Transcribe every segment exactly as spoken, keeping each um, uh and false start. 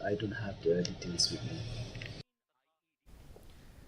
I don't have the details with me.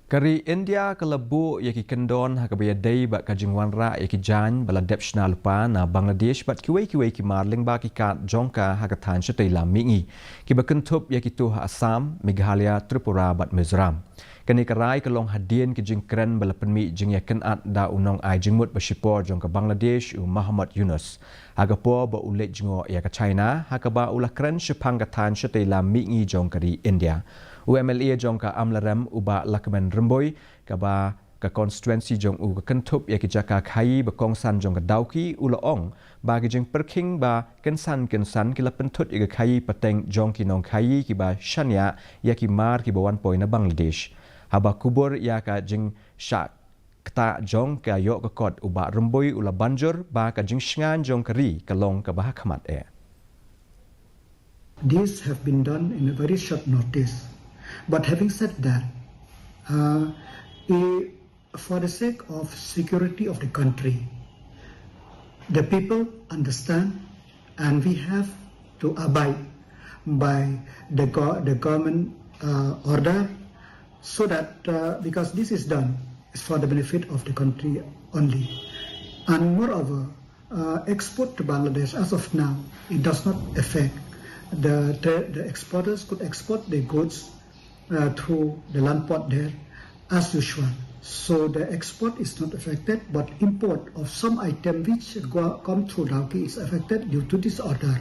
Ka ri India ka la buh ïa ki kyndon ha kaba ïadei bad ka jingwanrah ïa ki jaiñ ba la dep shna lypa na Bangladesh bad kiwei kiwei ki mar lyngba ki kad jong ka ha ka thaiñ shatei lam mihngi, kiba kynthup ïa kito ha Assam, Meghalaya, Tripura bad Mizoram. Kane ka rai ka long hadien ki jingkren ba la pynmih jingïakynad da u nongai jingmut ba shipor jong ka Bangladesh, u Muhammad Yunus, ha ka por ba u leit jngoh ïa ka China, ha kaba u la kren shaphang ka thaiñ shatei lam mihngi jong ka ri India. U M L A jong ka Amlarem, u Bah Lahkmen Rymbui, kaba ka constituency jong u ka kynthup ïa ki jaka khaïi ba kongsan jong ka Dawki, u la ong ba ki jingpyrkhing ba kynsan kynsan ki la pynthut ïa ka khaïi pateng jong ki nongkhaïi kiba shaniah ïa ki mar kiba wan poi na Bangladesh. Haba kubur ïa ka jingshah ktah jong ka ïoh ka kot, u Bah Rymbui u la ban jur ba ka jingshngaiñ jong ka ri ka long kaba ha khmat eh. These have been done in a very short notice. But having said that, uh, i- for the sake of security of the country, the people understand, and we have to abide by the, go- the government uh, order, so that, uh, because this is done, it's for the benefit of the country only. And moreover, uh, export to Bangladesh, as of now, it does not affect. The, the, the exporters could export their goods uh, through the land port there as usual. So the export is not affected, but import of some item which go, come through Dawki is affected due to this order.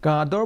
Ka dor